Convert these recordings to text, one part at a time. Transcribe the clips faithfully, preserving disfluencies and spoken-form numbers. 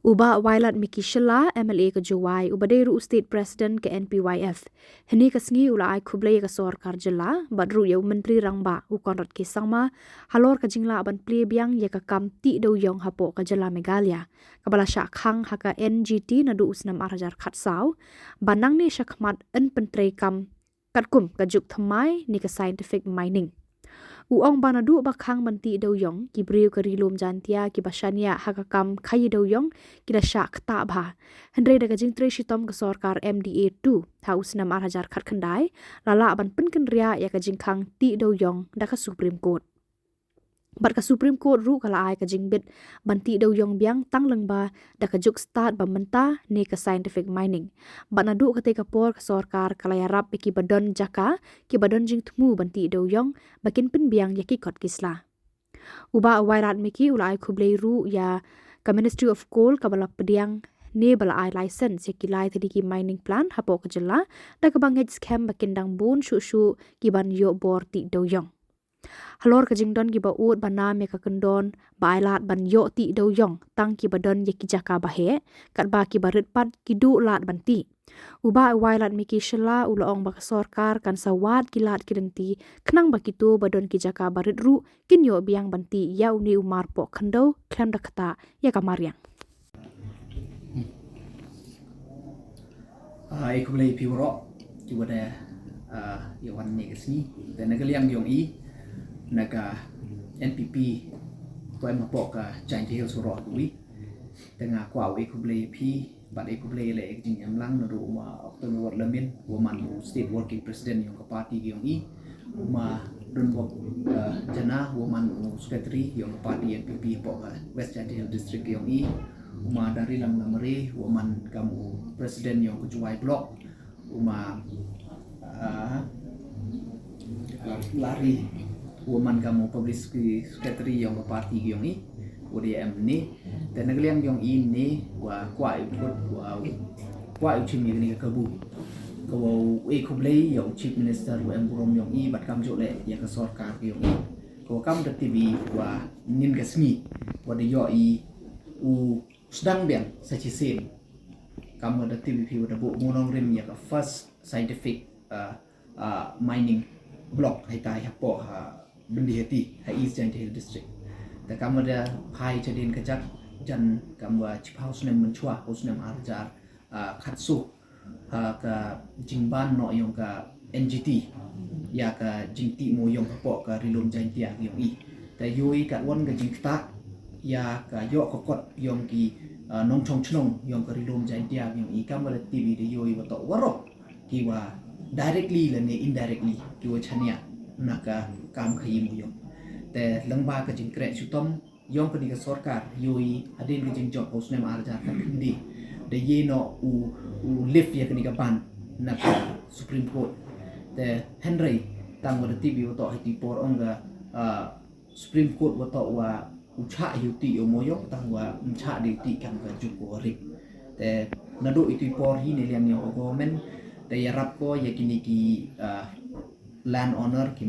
U Bah Wailadmiki Shylla, M L A ka Jowai, uba dei ruh u State President ka N P Y F, hynne ka sngi u la ai khublei ïa ka sorkar jylla bad ruh ïa u Myntri Rangbah u Conrad K Sangma halor ka jinglah ban plie biang ïa ka kam tih dewïong hapoh ka jylla Meghalaya, kaba la shah khang ha ka N G T naduh u snem ar hajar khatsaw, ba nangne shakhmat yn pyntrei kam katkum ka juk thymmai ne ka scientific mining. U ong ba naduh ba khang ban tih dewïong, ki briew ka Ri Lum Jaiñtia kiba shaniah ha ka kam khaïi dewïong ki la shah ktah bha. Hynrei da ka jingtrei shitom ka sorkar M D A two ha u snem ar hajar khatkhyndai, la lah ban pynkynriah ïa ka jingkhang tih dewïong da ka Supreme Court. Bad ka Supreme Court ruh ka la ai ka jingbit ban tih dewïong biang tang lyngba da ka juk stad ba mynta ne ka scientific mining. Bad naduh katei ka por ka sorkar ka la ïarap ïa kiba don jaka, kiba don jingthmu ban tih dewïong, ba kin pynbiang ïa ki kot ki sla. U Bah Wailadmiki u la ai khublei ruh ïa ka Ministry of Coal kaba la pdiang ne ba la ai license ïa ki lai tylli ki mining plan hapoh ka jylla, da kaba ngeit skhem ba kin dang bun shuh shuh ki ban ïoh bor tih dewïong. Halor ka jingdon kiba ud ba nam ïa ka kyndon ba ai lad ban ïoh tih dewïong tang kiba don ïa ki jaka ba heh, katba kiba rit pat ki duh lad ban tih. U Bah Wailadmiki Shylla u la ong ba ka sorkar kan sa wad ki lad ki lynti khnang ba kito ba don ki jaka ba rit ruh kin ïoh biang ban tih ïa une u mar poh khyndew khlem da ktah ïa ka mariang. Ah, e khublei phi waroh, ki wada, ah, ïa wan ne ka sngi. Te na ka liang yong i, na ka N P P, ko em hapoh ka Jaintia Hills waroh tu i. Te nga kwah u e khublei phi, bad e khublei le ek jing em lang na ru ma October Lamin, wa man u State Working President yong ka party yong i. U ma Donbok, eh, Jana, wa man u secretary yong ka party N P P hapoh ka West Jaintia Hills District yong i. U ma Darilang Lamare, wa man kam u president yong ka Jowai Block. U ma, eh, Larry, wa man kam u publicity secretary yong ka party yong i. Wa dei em ni. Te na ka liang yong i ni, wa kwah i put, wa kwah i chim ïa kani ka kabu. Ka wa u e khublei ïa u Chief Minister wa em burom yong i, bad kamjooh le ïa ka sorkar yong i. Ka wa kam da tip i wa nin ka sngi, wa da ïoh i u sdang biang sa shisien. Kam wa da tip i phi wa da buh nongrim ïa ka first scientific, uh, uh, mining block haitai hapoh ha Byndihati, ha East Jaintia Hills District. Te kam wa da phai chadien ka jak, jan kam wa chiphaw snem mynchwa, haw snem ar hajar, ah, khatsaw, ha ka jingban noh yong ka N G T, ïa ka jingtih mawïong hapoh ka Ri Lum Jaintia yong i. Te ïoh i katwon ka jingktah, ïa ka ïoh ka kot yong ki, ah, nongchong chnong yong ka Ri Lum Jaintia yong i, kam wa da tip i da ïoh i wa toh waroh ki wa directly lane indirectly ki wa chaniah na ka kam khaïi mawïong. Te lyngba ka jingkreh shitom yong kani ka sorkar, ïoh i hadien ka jingjop haw snem ar hajar khatkhyndai, da ïeh noh u, u lift ïa kani ka ban na ka Supreme Court. Te hynrei tang wa da tip i wa toh ha kati por ong ka, ah, Supreme Court wa toh wa u chah hi u tih ïa u mawïong, tang wa um chah de u tih kam ka juk ko wa rit. Te naduh itu i por hi ne liang yong ka government da ïarap ko ïa kini ki, ah, land owner, ki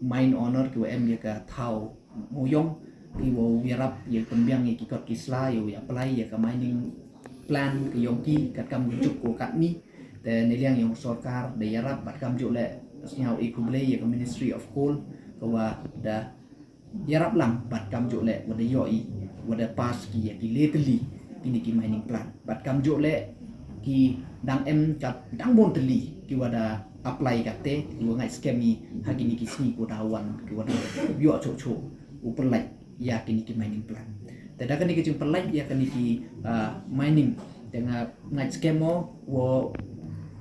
mine owner, ki wa em ïa ka thaw mawïong, ki wa u ïarap ïa pynbiang ïa ki kot ki sla, ïa u apply ïa ka mining plan ka yong ki, katkam ka juk ko katni. Te ne liang yong sorkar da ïarap, bad kamjooh le sñiaw i khublei ïa ka Ministry of Coal, ka wa da ïarap lang, bad kamjooh le wa da ïoh i, wa da pass ki ïa ki le tylli kini ki mining plan. Bad kamjooh le ki dang em ka dang bun tylli ki wa da apply katte, ki wa ngait skhem i ha kini ki sngi ko da wan, ki wa da ïoh chooh chooh u pynlait ïa kini ki mining plan. Te da kani ki jingpynlait ïa kini ki, ah, mining, te nga ngait skhem mo wa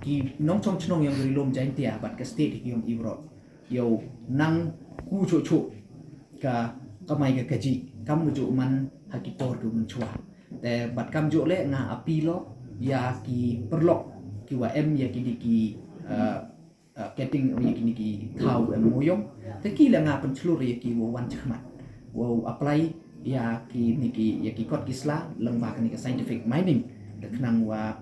ki nongchong chnong yong ka Ri Lum Jaintia bad ka state yong i waroh ïa u nang ku chooh chooh ka kamai ka kajih, kam ka juh man ha ki por ka mynchwa. Te bad kamjooh le nga appeal o ïa ki paralok ki wa em ïa kini ki, ah, ah, ketting ïa kini ki thaw em mawïong. Te ki le nga pynchlur ïa ki wa wan chakhmat, wa u apply ïa kini ki, ïa ki kot ki sla lyngba kani ka scientific mining. Te khnang wa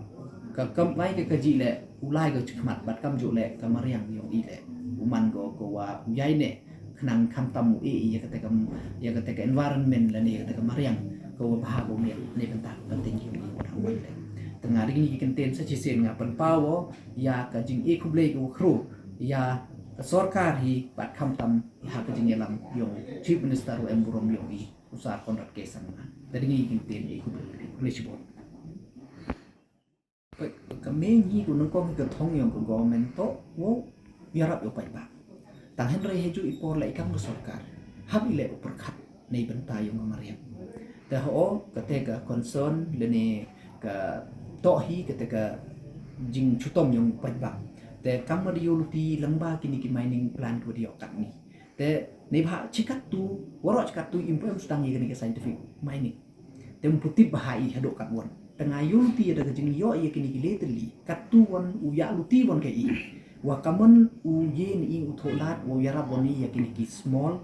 ka kamai ka kajih le u lai ka chakhmat, bad kamjooh le ka mariang yong i le u man ko, ko wa u ïai ne, khnang khamtam u e ïa kata ka, ïa kata ka environment lane ïa kata ka mariang, ko wa bha ko ne, ne kata ka continue. Te nga da kine ki kyntien sa shisien nga pynpaw ïa ka jingïakhublei kaba khraw ïa ka sorkar hi bad khamtam ha ka jingïalam ïong Chief Minister u em burom ïong i u Sir Conrad K Sangma. Te da kine ki kyntien ïakhublei, khublei shibun. Ka mei hi ka nyngkong hi ka thong ïong ka government to wow ïarap ïa u paidbah. Tang hynrei ha ju i por leh i kam ka sorkar hap i leh u pyrkhat na i bynta ïong ka mariang. Te ho kata ka concern lane ka to hi kata ka jingshitom ïong u paidbah. Te kam ma da ïoh luti lyngba kine ki mining plan ka wa da ïoh katni. Te neibhah shi katto waroh shi katto im poi em sdang ïa kane ka scientific mining. Te ym pu tip bha i haduh katwon. Te nga ïoh luti ïa da ka jingïoh ïa kine ki lei tylli katto won u ïa luti won ka i. Wa kamon u ïe ni i u thoh lad wa u ïarap won ïa kine ki small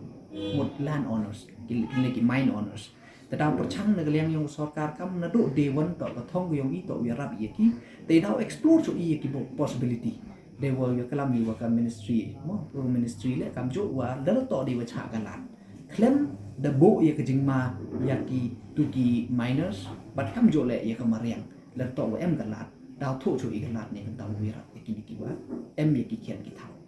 mut land owners, kine ki mine owners. Te da pyrshang na ka liang ïong ka sorkar kam naduh day one to ka thong ïong i to u ïarap ïa ki. Te da u explore shuh ïa ki possibility. Dei wa ïa ka lam ïa wa ka ministry mo, u ministry leh kam ju wa lada to dei wa chah ka lad. Khlem da buh ïa ka jingma ïa ki tu ki miners bad kam ju leh ïa ka mariang. Lada to wa em ka lad da u thoh shuh ïa ka lad ne kan da u ïarap ïa kine ki wa em ïa ki khian ki thaw.